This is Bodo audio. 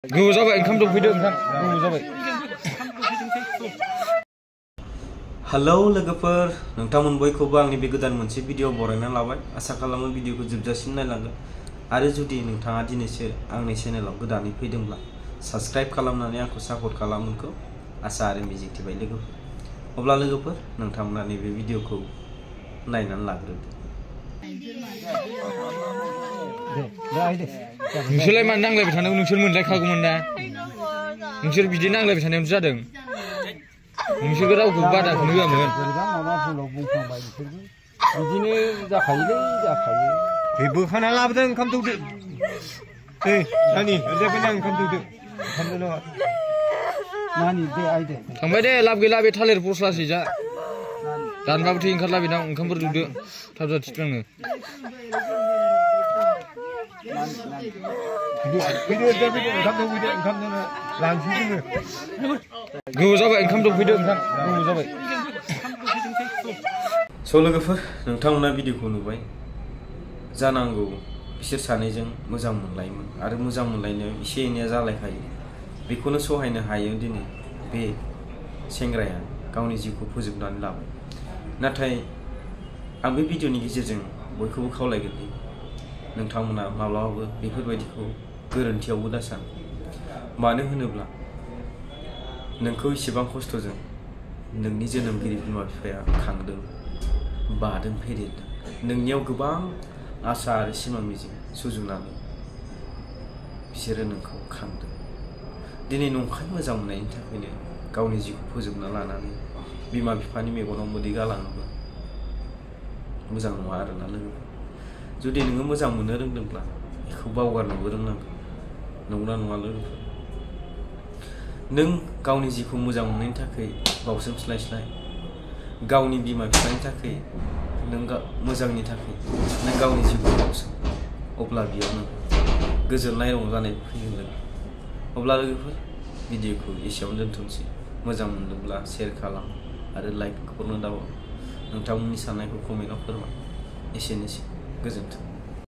गोबाव जाबाय ओंखाम दंफैदो नोंथां गोबाव जाबाय। हेलौ लोगोफोर, नोंथांमोन बयखौबो आंनि बे गोदान मोनसे भिडिअ बरायना लाबाय। आसा खालामो भिडिअखौ जोबजासिम नायलांगोन आरो जुदि नोंथाङा दिनैसो आंनि चेनेलाव गोदानै फैदोंब्ला साबस्क्राइब खालामनानै आंखौ सापर्ट खालामगोनखौ आसा आरो मिजिं थिबाय लोगोफोर। अब्ला लोगोफोर, नोंथांमोना नैबे भिडिअखौ नायनानै लाग्रोदो। नोंसोरलाय मानो नांलायबाय थानांगौ? नोंसोर मोनलायखागौमोन ना। नोंसोर बिदि नांलायबाय थानायावनो जादों। नोंसोरबो रावखौ बादाखौनो होआमोन। बिदिनो जाखायोलै जाखायो। बोखाना लाबोदों ओंखाम दौदो। नानि ओरैजाय ओंखाम दौदो। ओंखाम दौनो नानि दे आइदे। थांबाय दे, लाब गैला बे थालिर फस्लासो जा। दानबाबो थै ओंखारला बेनाव। ओंखामफोर दौदो थाब जाथिफ्लांनो। गोबाव जाबाय ओंखाम दंफैदो नोंथां गोबाव जाबाय। स' लोगोफोर, नोंथांमोना भिडिअखौ नुबाय जानांगौ। बिसोर सानैजों मोजां मोनलायोमोन आरो मोजां मोनलायनायाव एसे एनैया जालायखायो। बेखौनो सहायनो हायो दिनै बे सेंग्राया गावनि जिउखौ फोजोबनानै लाबाय। नाथाय आं बे भिडिअनि गेजेरजों बयखौबो खावलायगोन दि नोंथांमोना माब्लाबाबो बेफोरबायदिखौ गोरोन्थियावबो दासान। मानो होनोब्ला नोंखौ इसेबां खस्थ'जों नोंनि जोनोमगिरि बिमा बिफाया खांदों, बादों, फेदेरदों। नोंनियाव गोबां आसा आरो सिमां मिजिं सुजुनानै बिसोरो नोंखौ खांदों। दिनै नंखाय मोजां मोननायनि थाखायनो गावनि जिउखौ फोजोबना लानानै बिमा बिफानि मेगनाव मोदै गालाङोब्ला मोजां नङा आरोना लोगोफोर। जुदि नोङो मोजां मोननो रोंदोंब्ला बेखौ बावगारनोबो रोंनांगौ। नंगौना नङा लोगोफोर? नों गावनि जिउखौ मोजां मोननायनि थाखाय बावसोमस्लायस्लाय गावनि बिमा बिफानि थाखाय नों मोजांनि थाखाय नों गावनि जिउखौ बावसोम, अब्ला बेयावनो गोजोननाय रंजानाय फैगोन लोगो। अब्ला लोगोफोर, भिडिअखौ एसेयावनो दोनथ'नोसै। मोजां मोनदोंब्ला शेयार खालाम आरो लाइक हरनो दाबाव। नोंथांमोननि साननायखौ कमेन्टआव फोरमाय। एसेनोसै, गोजोन्थों।